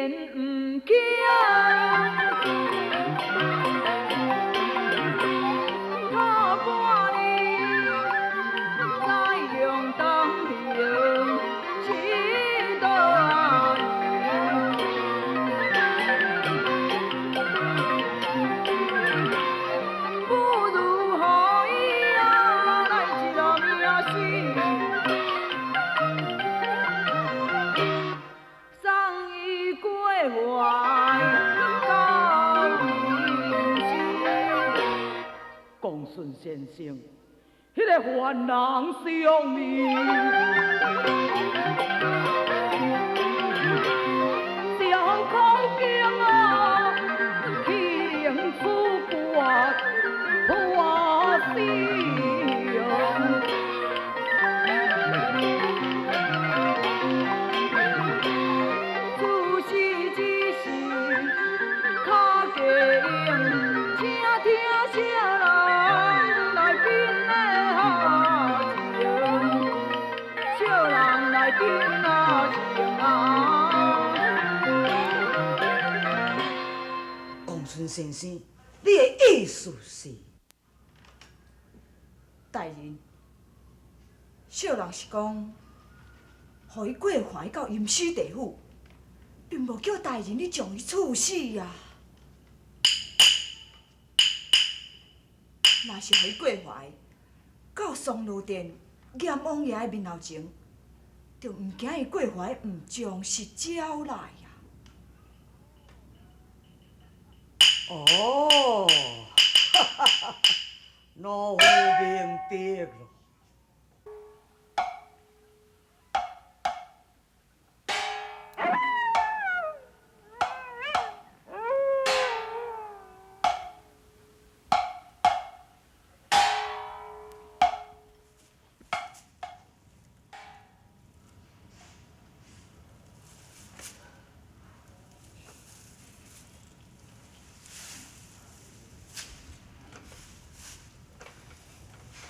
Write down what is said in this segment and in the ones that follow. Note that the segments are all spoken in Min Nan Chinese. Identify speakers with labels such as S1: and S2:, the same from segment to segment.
S1: 毋肯。靠半年，再用当行是倒不如予伊啊来一路命死，送伊过怀到阴司。
S2: 公孙先生，彼个犯人相面，小口径啊，轻处决破心。
S1: 此时只是较过用，请听小人来宾的下情，小人来宾啊情啊。
S3: 公孙先生，你的意思是？
S4: 大人，小人是講，予伊過懷到陰司地府，並無叫大人你將伊處死啊。若是予伊過懷到松羅殿閻王爺的面頭前，就毋驚伊過懷毋將實招來啊。
S3: 哦，哈哈哈！老夫明白了。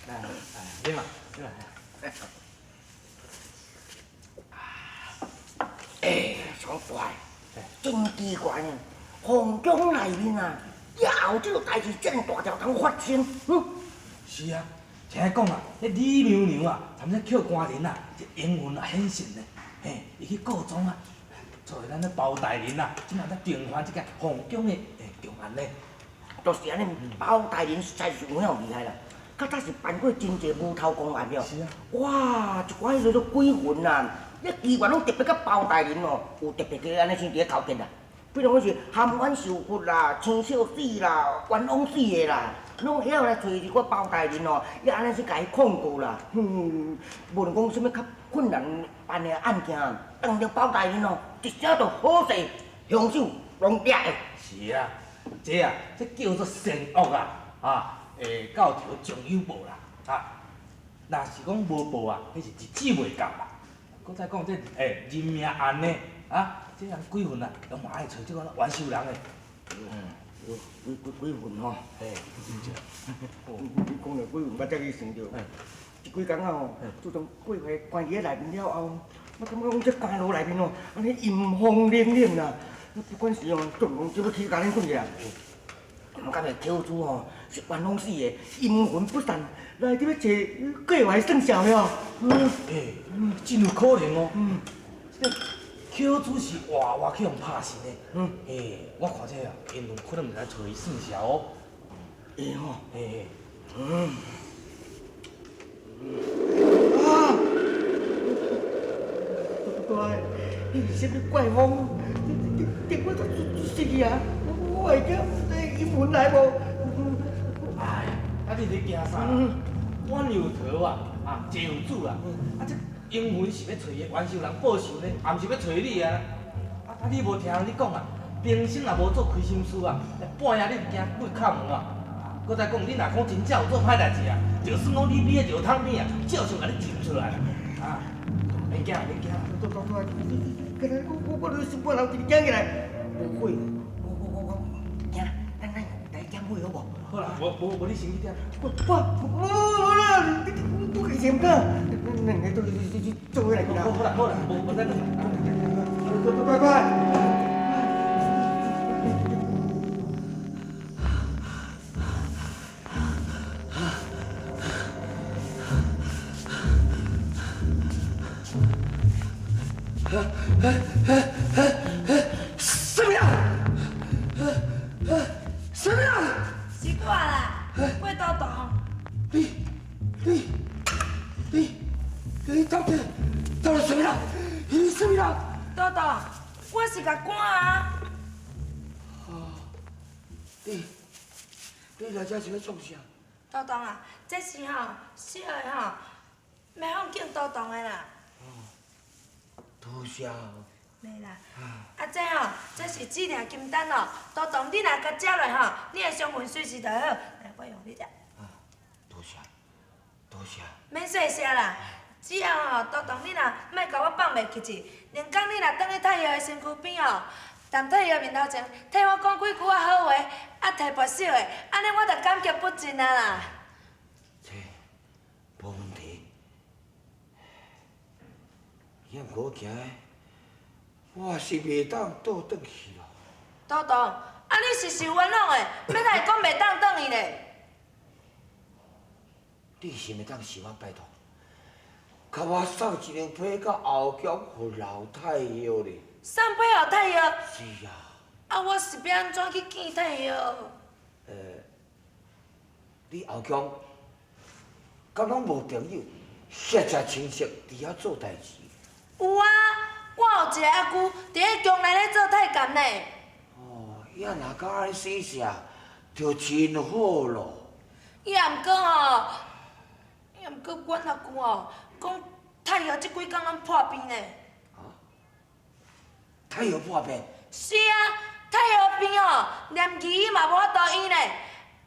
S5: 來，來，嘛，嘛。
S6: 欸，小怪，真奇怪呢！皇宮內面啊，以後這個代誌這麼大條通發生，嗯？
S5: 是啊，聽講啊，彼李娘娘啊，參這寇官人啊，這陰魂啊顯現呢，嘿，伊去告狀啊，所以咱咧包大人啊，這馬才平反這個皇宮的重案呢。
S6: 就是按呢，包大人實在是有影厲害啦。較早是辦過真濟無頭公案了。
S5: 是啊。
S6: 哇，一寡彼个鬼魂啊，彼機關攏特別佮包大人哦，有特別个按呢先佇咧勾結啦。比如講是含冤受屈啦、生笑死啦、冤枉死的啦，攏會曉來揣一寡包大人哦，伊按呢去共伊控告啦。哼，無論講啥物較困難辦的案件，當著包大人哦，一聲就好勢，兇手攏掠的。
S5: 是啊，這啊，這叫做善惡啊，啊。會到頭終有報啦，啊！若是講無報啊，彼是日子袂到啦。閣再講這人命案呢，啊，這人鬼魂啊，攏嘛愛揣這個冤仇人的。
S6: 嗯，鬼鬼鬼魂吼，
S5: 嘿，真正。
S6: 你講著鬼魂，我才去想著，這幾工啊吼，自從過懷關佇咧內面了後，我感覺講這監牢內面哦，按呢陰風凜凜啦，不管是哦，總講這欲起共恁講者。毋敢會口誅吼，是冤枉死的，陰魂不散，來這欲揣過懷算數了。
S5: 欸，真有可能哦。這個口誅是活活去予拍死的。欸，我看這啊，陰魂可能是來揣伊算數哦。
S6: 會吼。
S5: 欸。
S6: 啊！大大，彼是啥物怪風？電話都出去啊！我會驚陰魂來無？
S5: 哎，啊你咧驚啥？冤有頭啊，啊債有主啊！啊這陰魂是欲揣伊冤仇人報仇呢，也毋是欲揣你啊！啊你無聽人咧講啊，平生若無做虧心事啊，半夜你毋驚鬼敲門啊？閣再講，你若講真正有做歹代誌啊，就算講你覕佇尿桶邊啊，照常共你認出來啦！啊，免驚免驚。
S6: 大大大，你你我我我心肝頭一直驚起來，無火。好無？
S5: 好啦，無無無，你先去點。
S6: 我我無無啦，你我家己毋敢。咱兩个做做伙來去啦。
S5: 好啦好啦，無無咱。
S6: 快快快！
S5: 什麼人？什麼人？
S7: 是我啦，郭道道。
S5: 你到底什麼人？你什麼人？
S7: 道道，我是共趕啊。
S5: 你來這是欲創啥？
S7: 道道啊，這是吼小的吼，欲奉敬道道的啦。
S5: 多謝。
S7: 袂啦，啊這吼，這是指定金丹哦。道道，你若共食落吼，你的傷魂隨時就會好。來，我用你食。
S5: 多謝，多謝。
S7: 免說謝啦，只要吼，道道你若莫共我放袂記住，連工你若轉去太后的身軀邊吼，踮太后面頭前替我講幾句仔好話，啊提拔小的，按呢我就感激不盡啊啦。
S5: 這無問題。也毋過我驚的，我是袂當倒轉去咯。
S7: 道道，啊你是受冤枉的，欲哪會講袂當轉去咧？
S5: 你是袂當受我拜託，共我送一張批到後宮予老太后咧。
S7: 送批予太后？
S5: 是啊。
S7: 啊，我是欲按怎去見太后？
S5: 你後宮敢攏無朋友，或者親戚佇遐做代誌？
S7: 有啊，我有一個阿舅佇咧宮內咧做太監呢。
S5: 哦，伊若敢按呢洗寫，就真好咯。
S7: 伊也毋過吼，伊也毋過，阮阿舅吼講太后這幾工攏破病呢。
S5: 啊？太后破病？
S7: 是啊，太后病吼，連魚伊嘛無法度醫呢。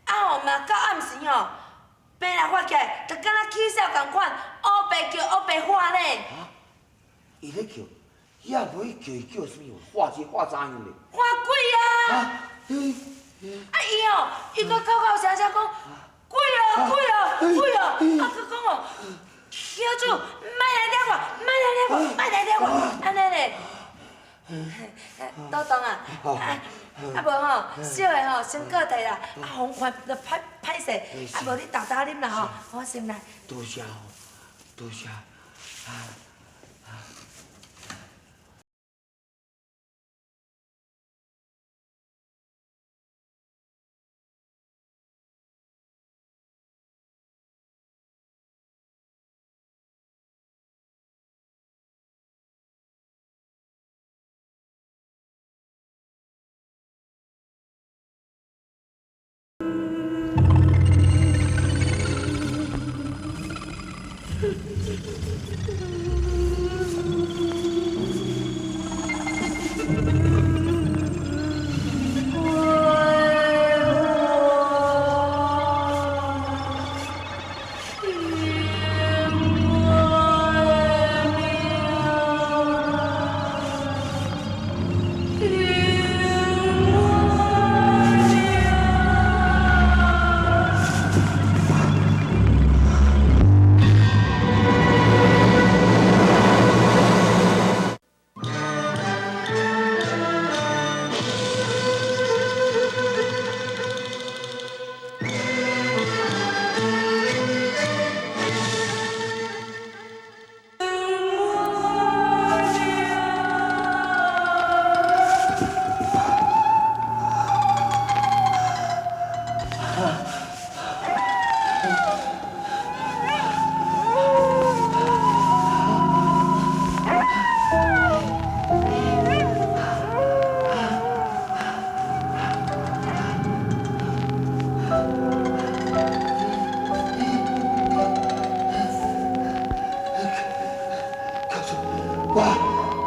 S7: 啊吼嘛，到暗時吼，病若發起來，就敢若起痟仝款，烏白叫烏白喊呢。
S5: 啊？伊咧叫，伊也無去叫伊叫啥物？喊是喊怎樣咧？
S7: 喊鬼啊！啊伊吼，伊閣口口聲聲講鬼哦鬼哦鬼哦，啊閣講哦，小主，莫來掠我，莫來掠我，莫來掠我，按呢咧。道道啊，啊無吼，小的吼先過提啦，啊防範就歹歹勢，啊無你沓沓啉啦吼，我先來。
S5: 多謝，多謝。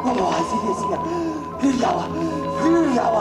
S5: 我無害死你的性命，你饶我，你饒我！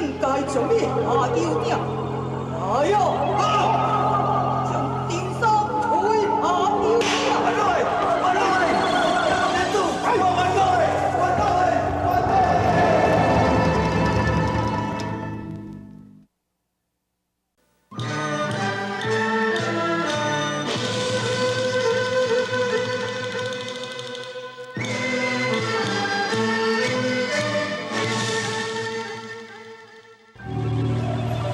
S3: 應該將你下腰鼎。來喲，將張三推下腰鼎。
S5: 萬歲！萬歲！天主，萬歲！萬歲！萬歲！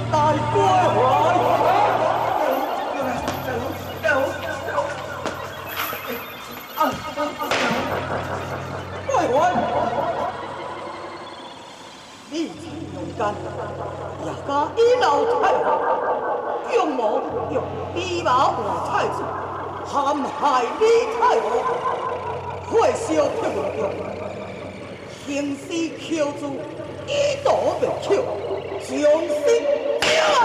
S3: 大乖乖。乖乖，你在阳间，也敢倚老太后，用谋用猪毛换太子，陷害李太后，火烧铁文宫，行尸扣住，以毒灭口，将心招来。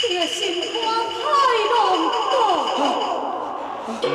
S2: 你的心肝太狼毒。
S1: 心。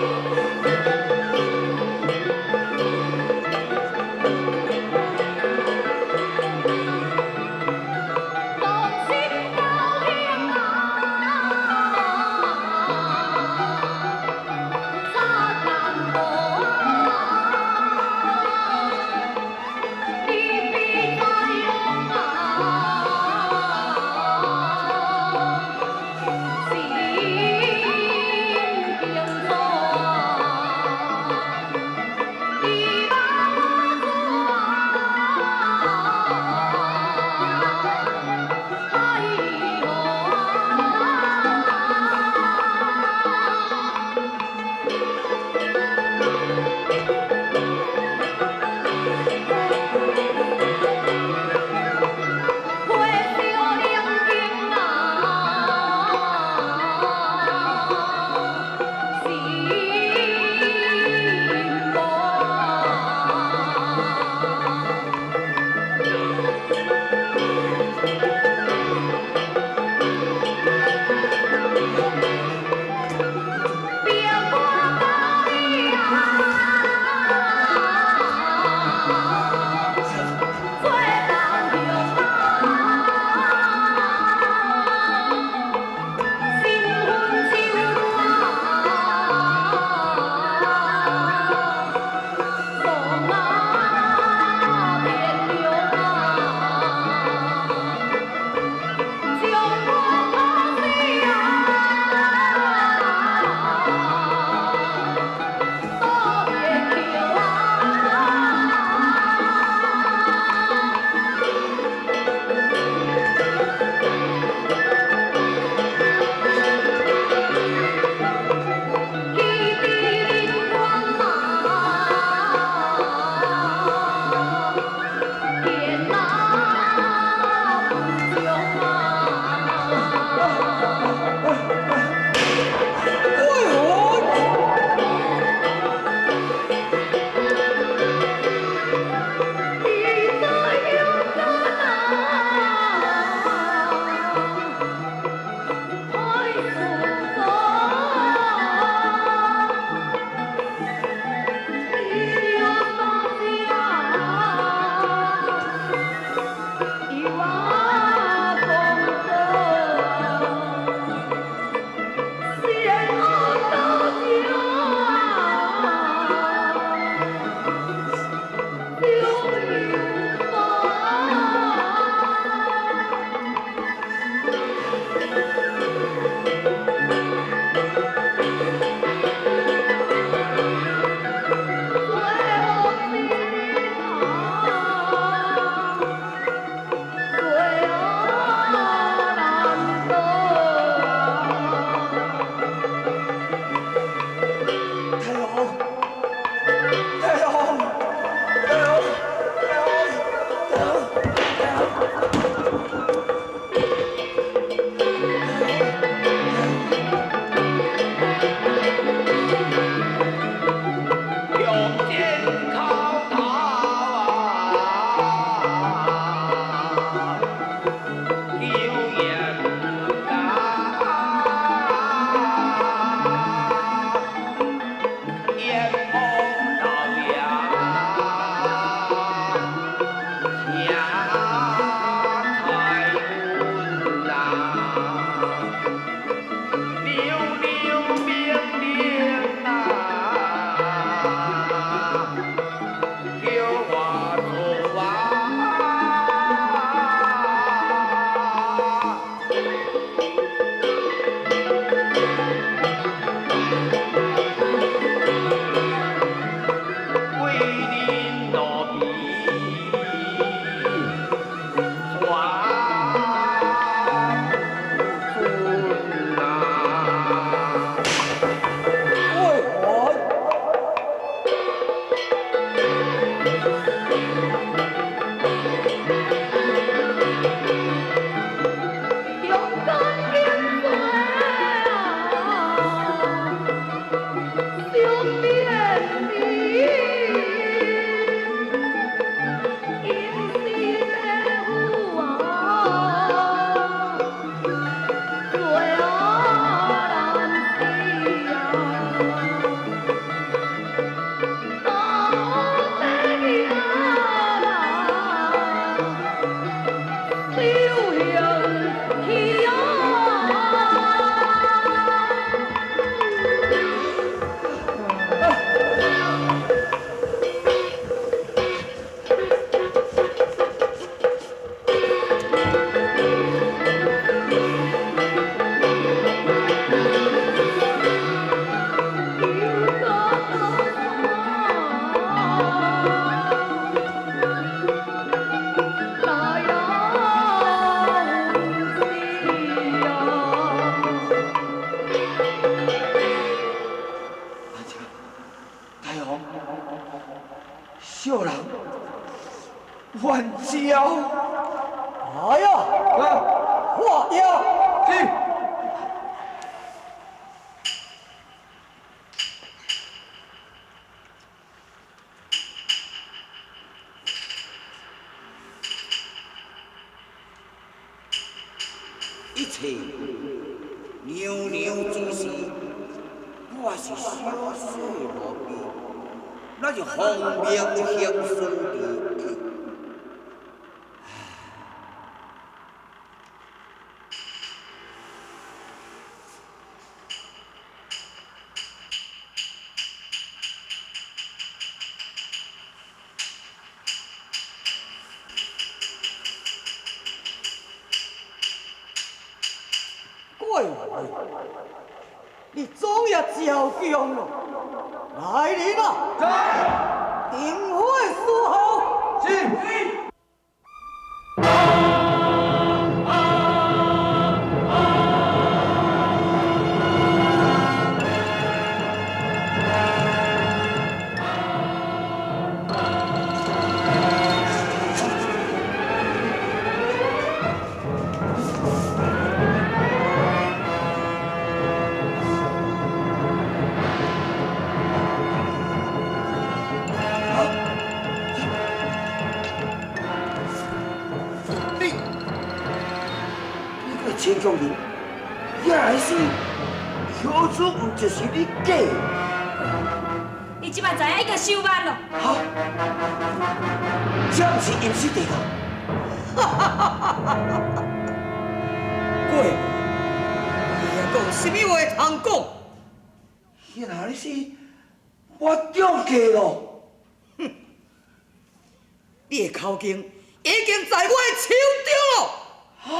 S8: 娘娘命令啊，叫我做啊。为恁路边传尊啊。
S3: 喂喂，
S1: 勇敢坚决啊，相连绵，阴司地府啊，最难死啊，到底啊啦，修行去啊！
S5: 大王，小人冤招。
S3: 来呀，画押。
S5: 是。
S6: 一切娘娘之事，我是小细无比，那是奉命行事的。
S3: 过回，你总也招降咯！来人啊！
S5: 在。
S3: 定火伺候。
S5: 是。你，你个陈强人，也来是，何处毋就是你假的？
S7: 你这摆知影已经收慢咯。
S6: 哈？这毋是阴司地道？
S3: 过回，你还阁有啥物话通讲？
S6: 原来是我中计咯！
S3: 哼，你的口径已经在我的手中咯！哈！